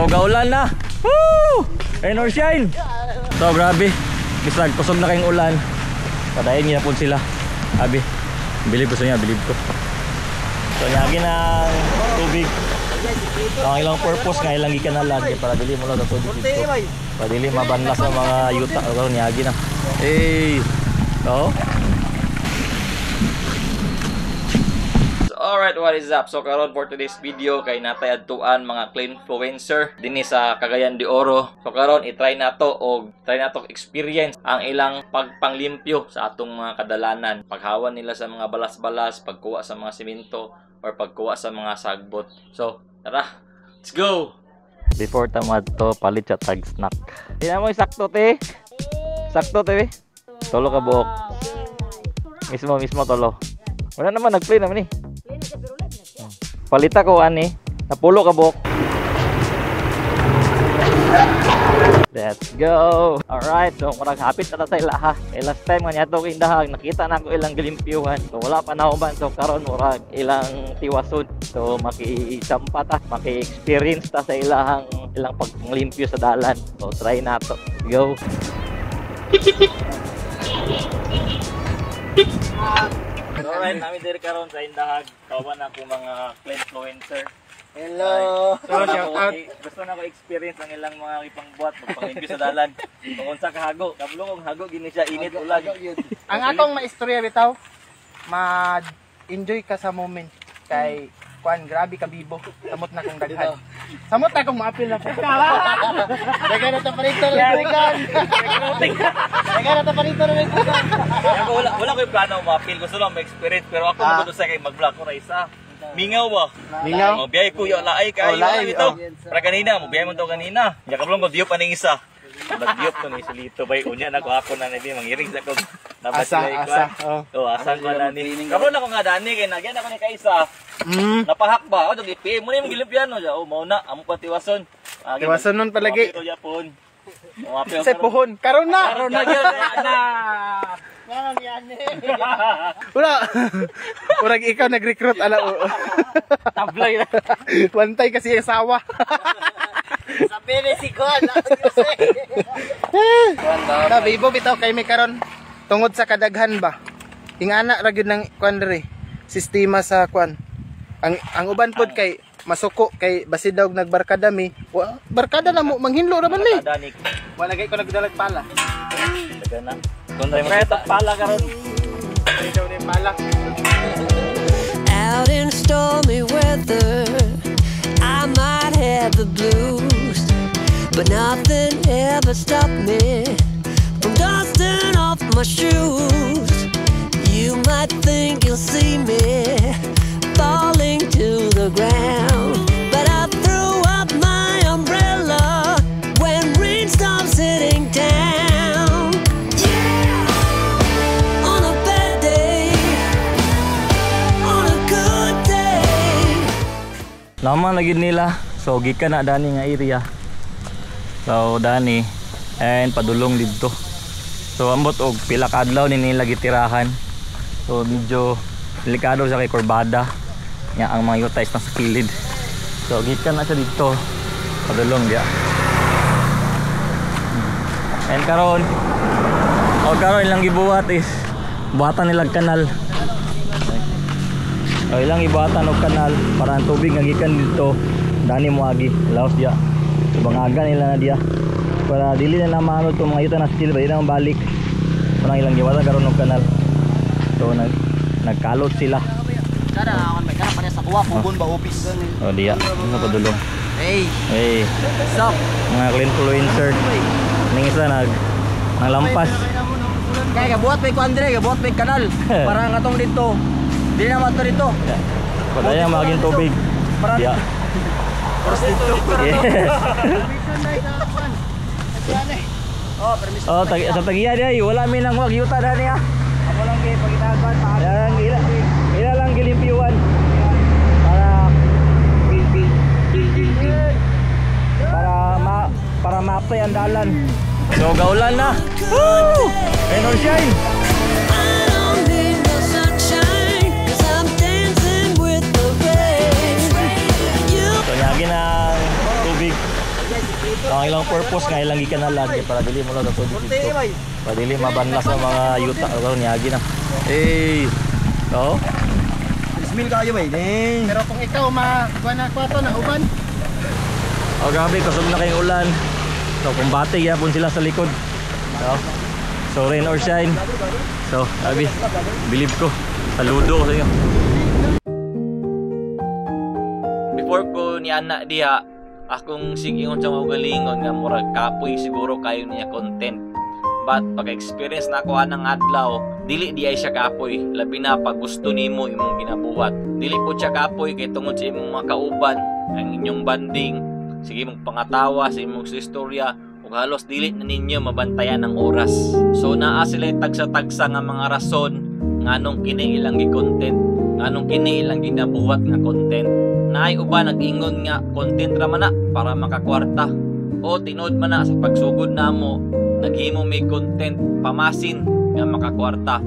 So gaulan na. Woo! Rain or shine. So grabe. Bisag kusog na kayong ulan. Padayon niya po sila. Abi. Bilib ko sa niya, bilib ko. So nyagi ng tubig. So, ang ilang purpose nga ilang gikanalan kay para dili mo lang tubig dito. Para dili mabanlas ang mga yuta karon nyagi na. Hey. So alright, what is up? So karon for today's video kay natay adtuan mga cleanfluencer dinhi sa Cagayan de Oro. So karon i-try nato og try nato experience ang ilang pagpanglimpyo sa atong mga kadalanan. Paghawan nila sa mga balas-balas, pagkuha sa mga simento or pagkuha sa mga sagbot. So tara, let's go. Before ta madto palit sa tag snack. Tingnan mo sakto te. Sakto te. Tolo ka buok. Mismo mismo tolo. Wala naman nag-play naman eh. Palita ko ani, napulo ka buok. Let's go. Alright, so murag hapit na ta sa ila ha. Eh, last time nga niadto ko indahag, nakita na ako ilang gilimpyuhan. So wala pa na human, so karon murag ilang tiwason. So makisampa ta, maki-experience ta sa ilahang ilang paglimpyo sa dalan. So try na to. Go. Alright, nami diri karon sa Indahag. Kawan ako mga cleanfluencer. Hello. So, shout out. Gusto na ko experience ang ilang mga ipangbuhat magpanglimpyo sa dalan. Kung unsa ka hago, kablo kong hago gini siya init ulan. Ang atong maistorya bitaw, ma-enjoy ka sa moment kay kuan grabe ka bibo. Samot na kong daghan. Samot na kong maapil na po. Dagan na ta parito ng bukan. Dagan na ta parito ng bukan. Ako wala ko yung plano maapil, gusto lang ma-experience pero ako magud sa kay mag-vlog ko ra isa. Mingaw ba? Mingaw? Oh, biyahe ko yo laay kaayo ito. Para kanina, mo biyahe mo to kanina. Ya kablong ko diop aning isa. Nagdiop to ni Sulito bay unya na ko ako na nabi mangiring sa ko. Asa asa. Oh, asa ko na ni. Karon ako nga dani kay nagyan ako ni kaisa. Napahak ba? O dog ipi mo ni magilimpian no siya. Oh, mao na amo pa tiwason. Tiwason nun palagi. Ito yapon. Sa puhon. Karon na. Karon na gyud na. Wala. Urag ikaw nag-recruit ala. Tablay na. Wantay kasi yung asawa. Sabi ni si Kuan. Ta bibo bitaw kay mi karon tungod sa kadaghan ba. Ingana ra gyud ng kuan diri. Sistema sa kuan. Ang uban pod kay masuko kay basi daw nagbarkada mi. Barkada na mo manghinlo ra man ni. Wala gay ko nagdalag pala. Dagana. Kung tayo pala karon. Out in stormy weather, I might have the blues, but nothing ever stopped me from dusting off my shoes. You might think you'll see me falling to the ground, but I threw up my umbrella when rain stops hitting town. Yeah! On a bad day, on a good day. Lama na gid nila. So gikan na dani nga area. So dani and padulong didto. So ambot og pila ka adlaw ni nila gitirahan. So medyo delikado sa kay kurbada. Nya ang mga yuta is nasa kilid. So gikan na siya didto padulong diya. And karon o karon ilang gibuhat is buhatan nila kanal. O ilang ibuhatan og kanal para ang tubig nga gikan dito dani moagi laos diya. So bangagan nila na diya para dili na maano tong mga yuta na still ba di na mabalik. Parang ilang gibuhatan karon og kanal. So nagkalot sila. Kada akon may kana pares sa kuwa pugon ba office. O diya, ano padulong. Hey, Hey, stop. Mga cleanfluencer. Ning isa naglampas. Kaya gabuhat may kuan dire, gabuhat may kanal para nga tong dito. Dili na mato dito. Padaya maging tubig. Diya. Oras dito. Yes. Oh, permiso. Oh, sa tagiya diay, wala mi nang wag yuta dani ah. Amo lang kay pagitagan pa. Ila ila lang gilimpyuhan. Para maapay ang dalan. So gaulan na. Woo! Rain or shine. I don't need no sunshine, 'cause I'm dancing with the rain. You So nyagi ng tubig. So, ang ilang purpose nga ilang gikanalan kay para dili mo lang sa tubig dito. Para dili mabanlas sa mga yuta karon niagi na. Hey. So, 3,000 kayo bay. Ding. Pero kung ikaw ma kuan na kuan to na uban. Oh, grabe, kusog na kayong ulan. So, kumbate gyapon sila sa likod. So rain or shine. So, grabe, believe ko. Saludo ko sa inyo. Before ko ni ana diha, akong sigingon sa mga galingon nga murag kapoy siguro kayo niya content. But pag-experience na ako anang adlaw, dili di ay siya kapoy, labi na pag gusto nimo imong ginabuhat. Dili po siya kapoy kay tungod sa imong mga kauban, ang inyong banding, sige mong pangatawa sa imong istorya ug halos dili na ninyo mabantayan ang oras. So naa sila tagsa-tagsa nga mga rason nganong kini ilang gi-content, nganong kini ilang ginabuhat nga content. Naay uban nag-ingon nga content ra man na para makakwarta o tinuod man na sa pagsugod namo naghimo may content pamasin nga makakwarta.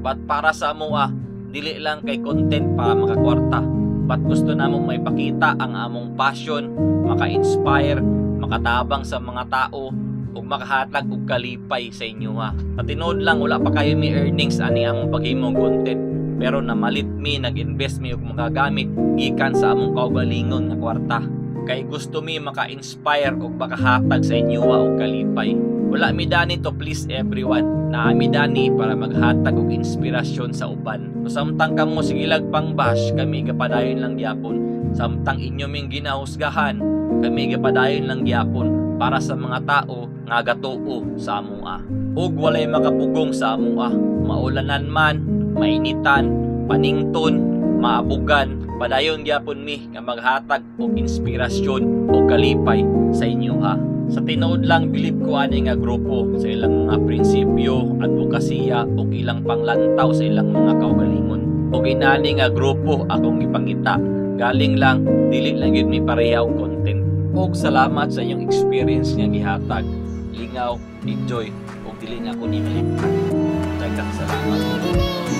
But para sa amoa, dili lang kay content para makakwarta. But gusto namo maipakita ang among passion, maka-inspire, makatabang sa mga tao ug makahatag og kalipay sa inyo ha. Sa tinuod lang, wala pa kayo may earnings ani among paghimo og content, pero namalit mi, nag-invest mi og mga gamit gikan sa among kaugalingon nga kwarta kay gusto mi maka-inspire ug makahatag sa inyo og kalipay. Wala mi dani to please everyone. Naa mi dani para maghatag og inspirasyon sa uban. So samtang kamo sigilag pang bash, kami gapadayon lang gyapon. Samtang inyo ming ginahusgahan, kami gapadayon lang gyapon para sa mga tao nga gatuo sa amoa. Ug walay makapugong sa amoa. Maulanan man, mainitan, panington, maabugan, padayon gyapon mi nga maghatag og inspirasyon o kalipay sa inyo ha. Sa tinuod lang, bilib ko ani nga grupo sa ilang mga prinsipyo, advokasya ug ilang panglantaw sa ilang mga kaugalingon. Ug inani nga grupo akong gipangita. Galing lang dili lang gyud mi pareha og content. Ug salamat sa inyong experience nga gihatag. Lingaw, enjoy ug dili na ko ni malimtan. Daghang salamat.